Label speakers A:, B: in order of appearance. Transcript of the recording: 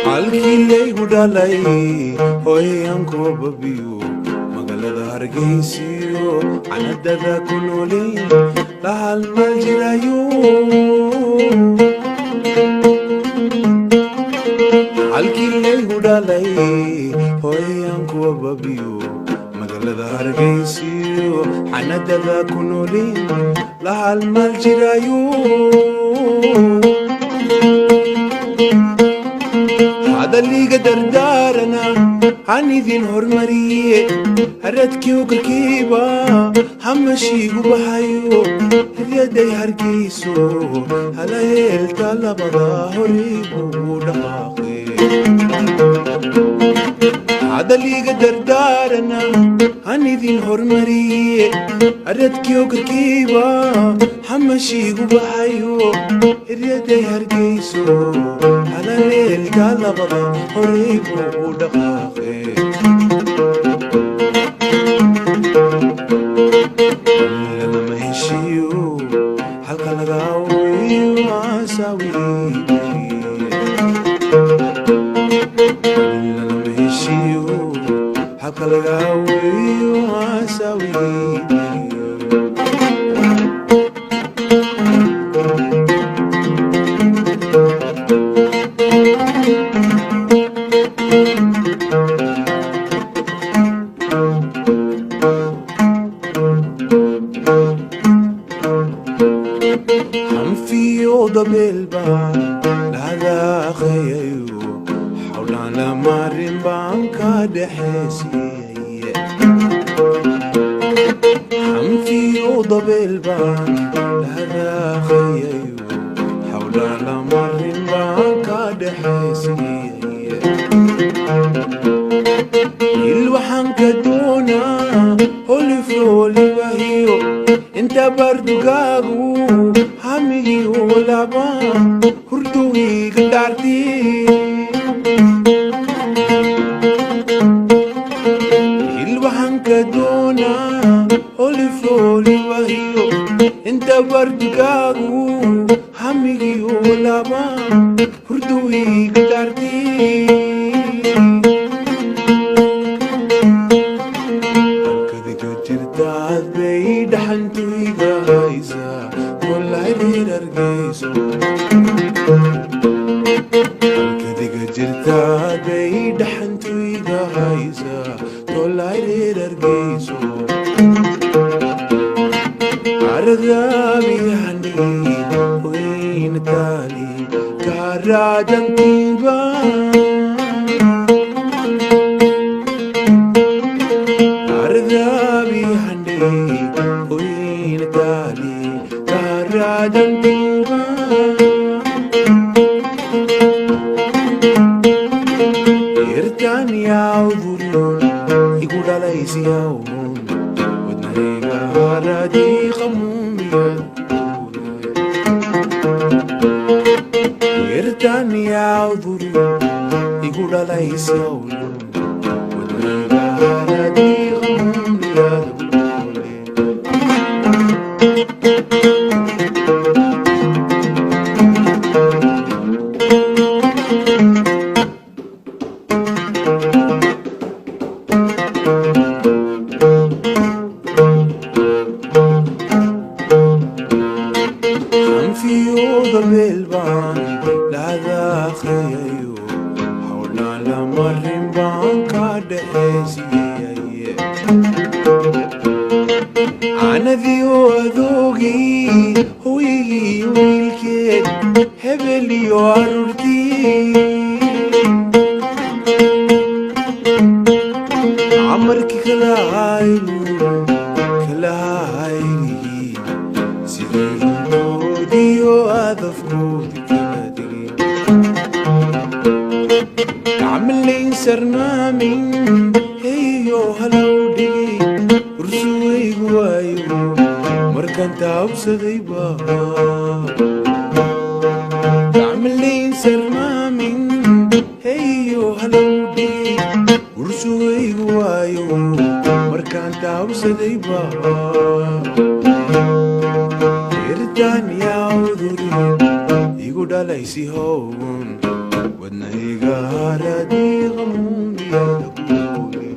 A: Halkii laygu dhalay hooyayan kubabiyo, magaalada Hargeysiyo canadada ku noolin la halmal jirayo. Halkii laygu dhalay hooyayan kubabiyo, magaalada Hargeysiyo xanadada ku noolin la halmal jirayo. Hadaliga dardaarana han idin hormariye, haradkii ukarkiiba hamashiigu baxayo, hiryaday Hargeyso halaheelta labada horeygu dhaqaaqe. Hadaliga dardaarana han idin hormariye, haradkii ukarkiiba hamashiigu baxayo, hiryaday Hargeyso halaleelka labada horeygu dhaqaaqe. Lalama heshiiyo halka laga wiyo asawi. Lalama heshiiyo halka laga wiyo asawi. Hanfiyo dabeelba lahadaaqayayo, xawlaan lamarin baan ka dhexeysiyay. Hanfiyo dabeelbaan lahadaaqayayo, xawlaan lamarin baan ka dhexeysiyay. Il waxaan ka doonaa holifoolibahiyo inta bardugaagu hamigiyo laba hurduwiga dhaarti. Il waxaan ka doonaa holifoolibahiyo inta bardugaagu hamigiyo laba hurduwiga dhaarti. Halkadiga jirtaad bay dhaxantuiga haysaa tollayreer Hargeyso. Halkadiga jirtaad bay dhaxantuiga haysaa tollayreer Hargeyso. Aradaabihani wayna taali kaaraajantiiba. Aradaabihani wayna taali kaaraajantiiba. Irtaan yaawduriyoon igu dhalaysiyawun, wadnahayga haradii qamuumiyad. Irtaan yaawduriyoon igu dhalaysiyawun, wadnahayga haradii qamuumiyad. Hanfiyooda beelbaan lahadaaqayayo, hawlaan lamarin baan ka dhexeysiyay. Anadiyo adoogii hooyigii wiilkeed hebeliyo aruurtii camarkii kala haynu kala haynihiin, sidii runtoodiyo adafkoodi kala digin gacmalayn sarnaamin heyo halow dhigay ursuwaygu waayo markaan taabsaday baa. Sugaygu waayo markaan taabsadayba irtaan yaa uduri igu dhalaysi howgun wadnahayga haradii qamuuniyada kuuli.